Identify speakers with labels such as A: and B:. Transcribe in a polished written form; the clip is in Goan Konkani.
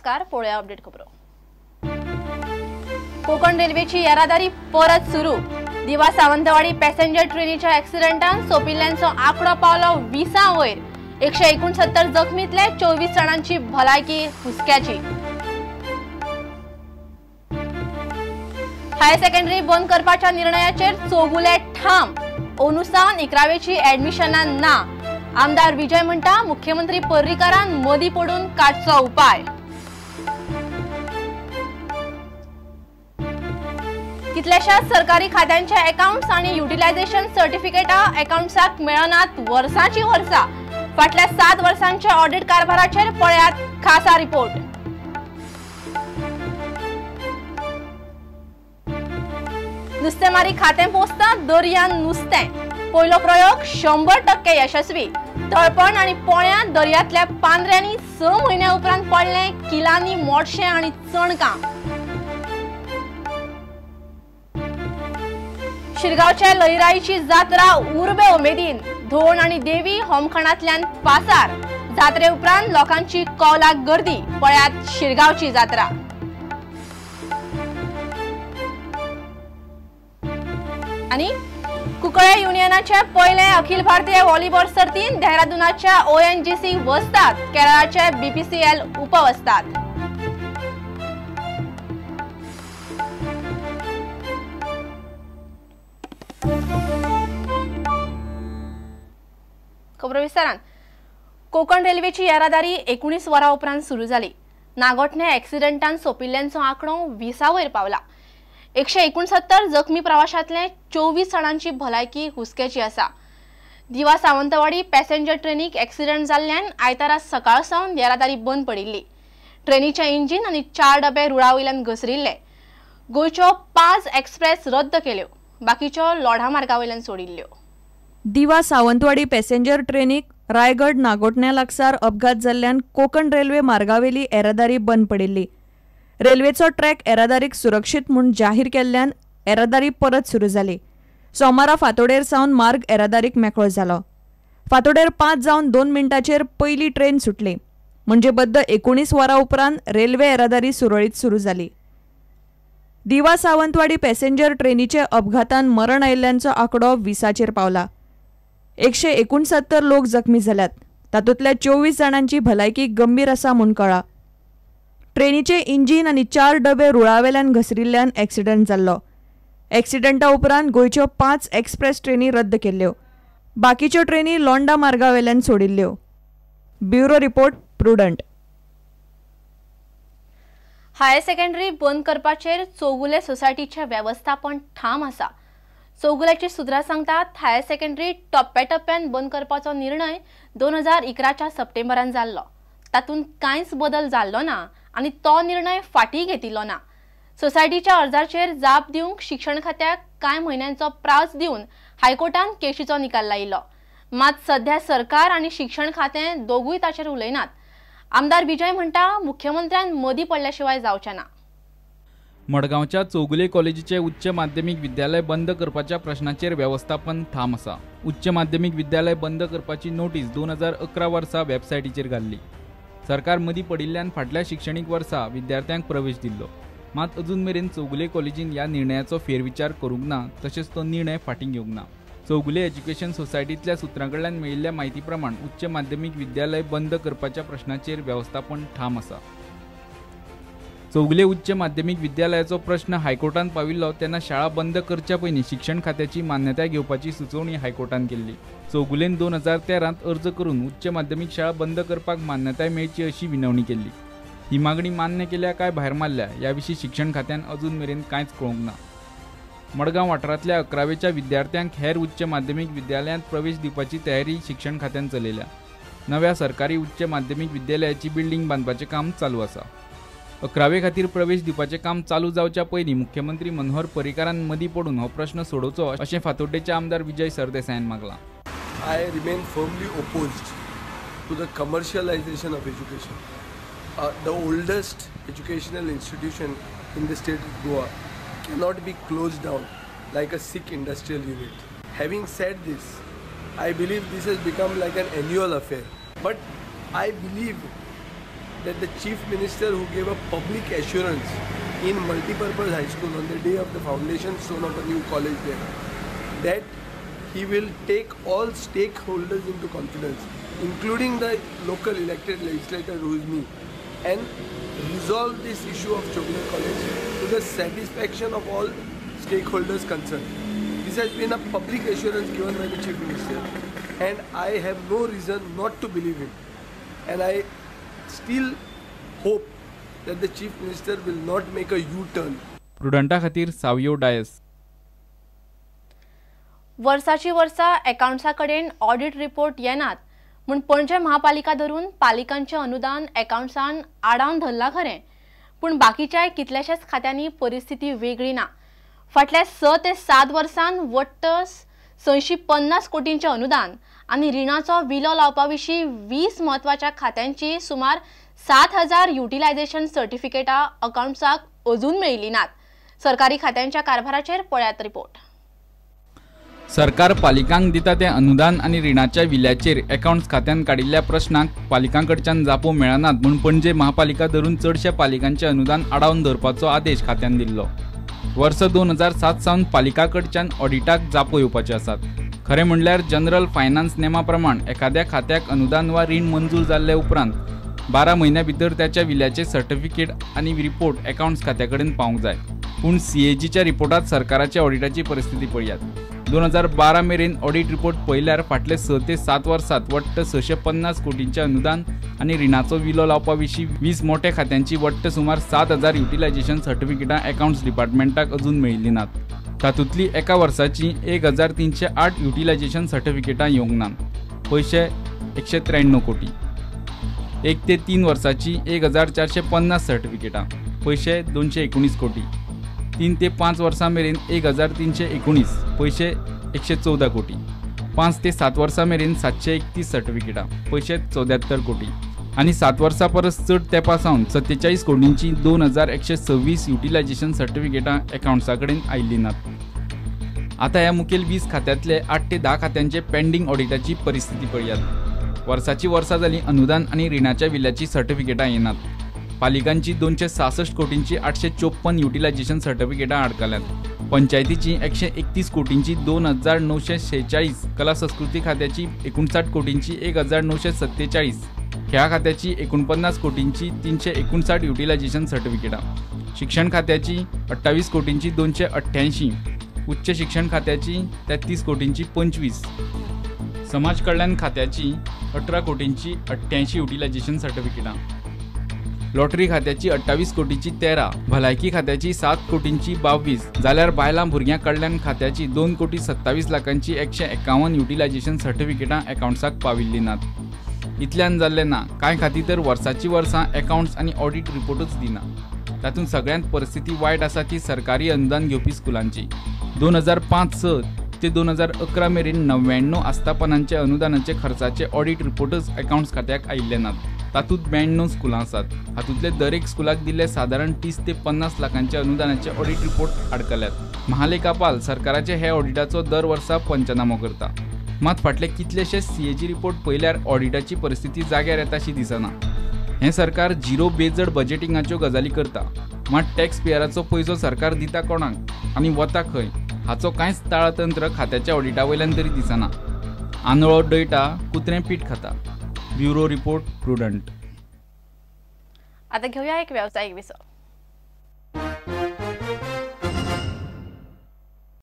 A: नमस्कार, पळोवया अपडेट खबरो। कोकण रेल्वेची येरादारी परत सुरू। दिवा सावंतवाडी पॅसेंजर ट्रेनीच्या ॲक्सिडेंटान सोंपिल्ल्यांचो आंकडो पावलो 20 वयर। 169 जखमीतले 24 जाणांची भलायकी हुस्क्याची। हायर सेकंडरी बंद करपाच्या निर्णयाचेर चौगुले ठाम। अंदू सावन 11वेची ऍडमिशनां ना। आमदार विजय म्हणटा मुख्यमंत्री पर्रीकारान मदीं पडून काडचो उपाय। कितल्याशाच सरकारी खात्यांचे अकाउंट्स आनी युटिलायझेशन सर्टिफिकेटां अकाउंट्साक मेळनात वर्सांची वर्सां। फाटल्या 7 वर्सांच्या ऑडिट कारभाराचेर पळयात खासा रिपोर्ट। नुस्तेमारी खातें पोसता दर्यान नुस्तें। पयलो प्रयोग 100% यशस्वी। तळपण आनी पोळ्यां दर्यांतल्या पांदऱ्यांनी 6 म्हयन्या उपरांत पडलें किलांनी मोडशें आनी चणकां। शिरगांवच्या लयराईची जात्रा उर्बे उमेदीन। धोण आनी देवी होमखणांतल्यान पासार। जात्रे उपरांत लोकांची कौलाक गर्दी। पळयात शिरगांवची जात्रा। आनी कुंकळे युनियनाचे पयले Akhil Bharatiya volleyball सर्तीन देहरादूनाच्या ONGC वस्तात, केरळाचे BPCL उपवस्तात। खबरो विस्तारान। कोकण रेल्वेची येरादारी 19 वरां उपरांत सुरू जाली। नागोठणे ॲक्सिडेंटान सोंपिल्ल्यांचो आंकडो 20 वयर पावला। 169 जखमी प्रवाशांतले 24 जाणांची भलायकी हुस्क्याची आसा। दिवा सावंतवाडी पॅसेंजर ट्रेनीक ॲक्सिडेंट जाल्ल्यान आयतारा सकाळ सावन येरादारी बंद पडिल्ली। ट्रेनीचें इंजीन आनी 4 डबे रुळा वयल्यान घसरिल्ले। गोंयच्यो 5 एक्सप्रेस रद्द केल्यो, बाकीच्यो लोढा मार्गा वयल्यान सोडिल्ल्यो।
B: दिवा सावंतवाडी पॅसेंजर ट्रेनीक रायगड नागोठण्या लागसार अपघात जाल्ल्यान कोकण रेल्वे मार्गावेली येरादारी बंद पडिल्ली। रेल्वेचो ट्रॅक येरादारीक सुरक्षीत म्हूण जाहीर केल्ल्यान येरादारी परत सुरू जाली। सोमारा फांतोडेर सावन मार्ग येरादारीक मेकळो जालो। फांतोडेर 5:02 पयली ट्रेन सुटली, म्हणजे बद्द 19 वरां उपरांत रेल्वे येरादारी सुरळीत सुरू जाली। दिवा सावंतवाडी पॅसेंजर ट्रेनीचे अपघातान मरण आयिल्ल्यांचो आंकडो 20चेर पावला। 169 लोक जखमी जाल्यात, तातूंतल्या 24 जाणांची भलायकी गंभीर आसा म्हूण कळ्ळां। ट्रेनीचे इंजीन आनी 4 डबे रुळावेल्यान घसरिल्ल्यान ॲक्सिडेंट जाल्लो। ॲक्सिडेंटा उपरांत गोंयच्यो 5 एक्सप्रेस ट्रेनी रद्द केल्ल्यो, बाकीच्यो ट्रेनी लोंडा मार्गावेल्यान सोडिल्ल्यो। Bureau report, Prudent.
A: Higher secondary बंद करपाचेर चौगुले सोसायटीचें वेवस्थापन ठाम आसा। चौगुल्याची सुत्रां सांगतात हायर सेकंडरी टप्प्याटप्प्यान बंद करपाचो निर्णय 2011च्या सप्टेंबरान जाल्लो। तातूंत कांयच बदल जाल्लो ना आनी तो निर्णय फाटीं घेतिल्लो ना। सोसायटीच्या अर्जाचेर जाप दिवंक शिक्षण खात्याक कांय म्हयन्यांचो प्रास दिवन हायकोर्टान केशीचो निकाल लायिल्लो। मात सध्या सरकार आनी शिक्षण खातें दोगूय ताचेर उलयनात। आमदार विजय म्हणटा मुख्यमंत्र्यान मदीं पडल्या शिवाय जावचें ना।
C: मडगांवच्या चौगुले कॉलेजीचे उच्च माध्यमीक विद्यालय बंद करपाच्या प्रश्नाचेर वेवस्थापन ठाम आसा। उच्च माध्यमीक विद्यालय बंद करपाची नोटीस 2011 वर्सा वेबसायटीचेर घाल्ली। सरकार मदीं पडिल्ल्यान फाटल्या शिक्षणीक वर्सा विद्यार्थ्यांक प्रवेश दिल्लो। मात अजून मेरेन चौगुले कॉलेजीन ह्या निर्णयाचो फेरविचार करूंक ना, तशेंच तो निर्णय फाटीं घेवंक ना। चौगुले एज्युकेशन सोसायटींतल्या सुत्रां कडल्यान मेळिल्ल्या म्हायती प्रमाण उच्च माध्यमीक विद्यालय बंद करपाच्या प्रश्नाचेर वेवस्थापन ठाम आसा। चौगुले उच्च माध्यमीक विद्यालयाचो प्रश्न हायकोर्टान पाविल्लो तेन्ना शाळा बंद करच्या पयलीं शिक्षण खात्याची मान्यताय घेवपाची सुचोवणी हायकोर्टान केल्ली। चौगुलेन 2013 अर्ज करून उच्च माध्यमीक शाळा बंद करपाक मान्यताय मेळची अशी विनवणी केल्ली। ही मागणी मान्य केल्या काय भायर मारल्या ह्या विशीं शिक्षण खात्यान अजून मेरेन कांयच कळोवंक ना। मडगांव वाठारांतल्या 11वेच्या विद्यार्थ्यांक हेर उच्च माध्यमीक विद्यालयांत प्रवेश दिवपाची तयारी शिक्षण खात्यान चलयल्या। नव्या सरकारी उच्च माध्यमीक विद्यालयाची बिल्डींग बांदपाचें काम चालू आसा। 11वे खातीर प्रवेश दिवपाचें काम चालू जावच्या पयलीं मुख्यमंत्री मनोहर पर्रीकारान मदीं पडून हो प्रश्न सोडोवचो अशें फातोड्डेचे आमदार Vijay सरदेसायान मागलां।
D: I remain firmly opposed to the commercialization of education. The oldest educational institution in the state of Goa cannot be closed down like a sick industrial unit. Having said this, I believe this has become like an annual affair. But I believe that the Chief Minister, who gave a public assurance in Multipurpose High School on the day of the foundation stone of a new college there, that he will take all stakeholders into confidence, including the local elected legislator who is me, and resolve this issue of Chowgule College to the satisfaction of all stakeholders concerned. This has been a public assurance given by the Chief Minister, and I have no reason not to believe him. And I still hope that the Chief Minister will not make a U-turn.
C: प्रुडंटा खातीर सावियो डायस.
A: वर्साची वर्सा अकाउंट्सा कडेन ऑडिट रिपोर्ट येनात म्हूण पणजे महापालिका धरून पालिकांचें अनुदान अकाउंट्सान आडावन धरलां खरें, पूण बाकीच्याय कितल्याशाच खात्यांनी परिस्थिती वेगळी ना. फाटल्या 6 ते 7 वर्सांत वट्ट 650 कोटींचें अनुदान आनी रिणाचो विलो लावपा विशीं 20 म्हत्वाच्या खात्यांची सुमार 7000 युटिलायझेशन सर्टिफिकेटां अकाउंट्साक अजून मेळिल्लीं नात. सरकारी खात्यांच्या कारभाराचेर पळयात रिपोर्ट.
C: सरकार पालिकांक दिता तें अनुदान आनी रिणाच्या विल्याचेर अकाउंट्स खात्यान काडिल्ल्या प्रश्नांक पालिकां कडच्यान जापो मेळनात म्हूण पणजे महापालिका धरून चडश्या पालिकांचें अनुदान आडावन धरपाचो आदेश खात्यान दिल्लो. वर्स 2007 सावन पालिकां कडच्यान ऑडिटाक जापो येवपाचे आसात. खरें म्हणल्यार जनरल फायनान्स नेमा प्रमाण एखाद्या खात्याक अनुदान वा रीण मंजूर जाल्ले उपरांत 12 म्हयन्या भितर त्याच्या विल्याचें सर्टिफिकेट आनी रिपोर्ट अकाउंट्स खात्या कडेन पावूंक जाय. पूण सीएजीच्या रिपोर्टांत सरकाराच्या ऑडिटाची परिस्थिती पळयात. 2012 मेरेन ऑडिट रिपोर्ट पळयल्यार फाटले 6 ते 7 वर्सांत वट्ट 650 कोटींचें अनुदान आनी रिणाचो विलो लावपा विशीं 20 मोठ्या खात्यांची वट्ट सुमार 7000 युटिलायझेशन सर्टिफिकेटां अकाउंट्स डिपार्टमेंटाक अजून मेळिल्लीं नात. तातूंतली एका वर्साची 1308 युटिलायझेशन सर्टिफिकेटां येवंक नात. पयशे 193 कोटी. 1 ते 3 वर्साची 1450 सर्टिफिकेटां, पयशे 219 कोटी. 3 ते 5 वर्सां मेरेन 1319, पयशे 114 कोटी. 5 ते 7 वर्सां मेरेन 731 सर्टिफिकेटां, पयशे 74 कोटी. आनी 7 वर्सां परस चड तेंपा सावन 47 कोटींची 2126 युटिलायझेशन सर्टिफिकेटां अकाउंट्सा कडेन आयिल्लीं नात. आतां ह्या मुखेल 20 खात्यांतले 8 ते 10 खात्यांचे पेंडींग ऑडिटाची परिस्थिती पळयात. वर्साची वर्सां जालीं अनुदान आनी रिणाच्या विल्याची सर्टिफिकेटां येनात. पालिकांची 266 कोटींची 854 युटिलायझेशन सर्टिफिकेटां आडकल्यांत. पंचायतीची 131 कोटींची 2946, कला संस्कृती खात्याची 59 कोटींची 1947, खेळा खात्याची 49 कोटींची 359 युटिलायझेशन सर्टिफिकेटां, शिक्षण खात्याची 28 कोटींची 288, उच्च शिक्षण खात्याची 33 कोटींची 25, समाज कल्याण खात्याची 18 कोटींची 88 युटिलायझेशन सर्टिफिकेटां, लॉटरी खात्याची 28 कोटींची 13, भलायकी खात्याची 7 कोटींची 22, जाल्यार बायलां भुरग्यां कल्याण खात्याची 2 कोटी 27 लाखांची 151 युटिलायझेशन सर्टिफिकेटां अकाउंट्साक पाविल्लीं नात. इतल्यान जाल्लें ना, कांय खातीं तर वर्साची वर्सां अकाउंट्स आनी ऑडिट रिपोर्टूच दिना. तातूंत सगळ्यांत परिस्थिती वायट आसा ती सरकारी अनुदान घेवपी स्कुलांची. 2005-6 ते 2011 मेरेन 99 आस्थापनांचे अनुदानाचे खर्चाचे ऑडिट रिपोर्टच अकाउंट्स खात्याक आयिल्ले नात. तातूंत 92 स्कुलां आसात. हातूंतले दरेक स्कुलाक दिल्ले सादारण 30 ते 50 लाखांचे अनुदानाचे ऑडिट रिपोर्ट आडकल्यात. महालेखापाल सरकाराचे हे ऑडिटाचो दर वर्सा पंचनामो करता. मात फाटले कितलेशे सीएजी रिपोर्ट पळयल्यार ऑडिटाची परिस्थिती जाग्यार येता अशी दिसना. हें सरकार झिरो बेजड बजेटिंगाच्यो गजाली करता, मात टॅक्स पेयराचो पयसो सरकार दिता कोणाक आनी वता खंय हाचो कांयच ताळतंत्र खात्याच्या ऑडिटा वयल्यान तरी दिसना. आंधळो डयटा, कुत्रें पीठ खाता. Bureau report, Prudent.
A: आता घेऊया एक व्यावसायिक विसव.